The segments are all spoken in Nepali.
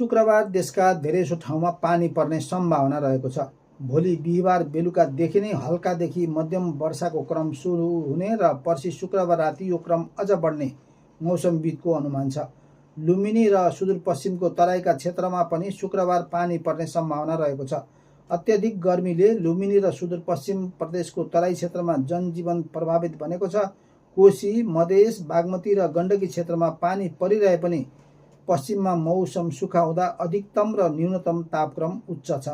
शुक्रबार देशका धेरैजसो ठाउँमा पानी पर्ने सम्भावना रहेको छ। भोलि बिहिबार बेलुकादेखि नै हल्कादेखि मध्यम वर्षाको क्रम सुरु हुने र पर्सि शुक्रबार राति यो क्रम अझ बढ्ने मौसमविदको अनुमान छ। लुम्बिनी र सुदूरपश्चिमको तराईका क्षेत्रमा पनि शुक्रबार पानी पर्ने सम्भावना रहेको छ। अत्यधिक गर्मीले लुम्बिनी र सुदूरपश्चिम प्रदेशको तराई क्षेत्रमा जनजीवन प्रभावित बनेको छ। कोशी, मधेस, बागमती र गण्डकी क्षेत्रमा पानी परिरहे पनि पश्चिममा मौसम सुक्खा हुँदा अधिकतम र न्यूनतम तापक्रम उच्च छ।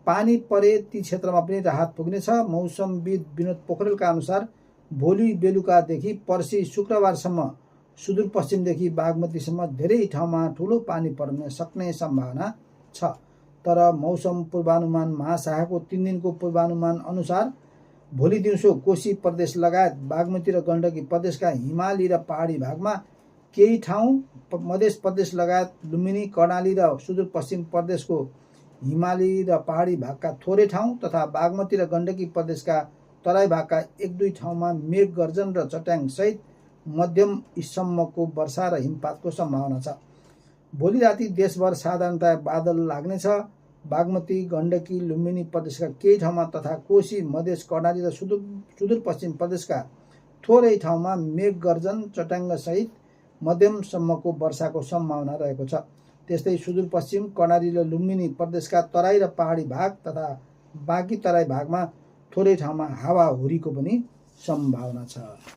पानी परे ती क्षेत्रमा पनि राहत पुग्नेछ। मौसमविद विनोद पोखरेलका अनुसार भोलि बेलुकादेखि पर्सि शुक्रबारसम्म सुदूरपश्चिमदेखि बागमतीसम्म धेरै ठाउँमा ठूलो पानी पर्न सक्ने सम्भावना छ। तर मौसम पूर्वानुमान महाशाखाको 3 दिनको पूर्वानुमान अनुसार भोलि दिउँसो कोशी प्रदेश लगायत बागमती र गण्डकी प्रदेशका हिमाली र पहाडी भागमा केही ठाउँ, मध्य प्रदेश लगायत लुम्बिनी, कर्णाली र सुदूरपश्चिम प्रदेशको हिमाली र पहाडी भागका थोरै ठाउँ तथा बागमती र गण्डकी प्रदेशका तराई भागका 1-2 ठाउँमा मेघ गर्जन र चट्याङ सहित मध्यमसम्मको वर्षा र हिमपातको सम्भावना छ। भोलि राति देशभर साधारणतया बादल लाग्नेछ। बागमती, गण्डकी, लुम्बिनी प्रदेशका केही ठाउँमा तथा कोशी, मधेस, कर्णाली र सुदूरपश्चिम प्रदेशका थोरै ठाउँमा मेघ गर्जन, चट्याङ सहित मध्यमसम्मको वर्षाको सम्भावना रहेको छ। त्यस्तै सुदूरपश्चिम, कर्णाली र लुम्बिनी प्रदेशका तराई र पहाडी भाग तथा बाँकी तराई भागमा थोरै ठाउँमा हावाहुरीको पनि सम्भावना छ।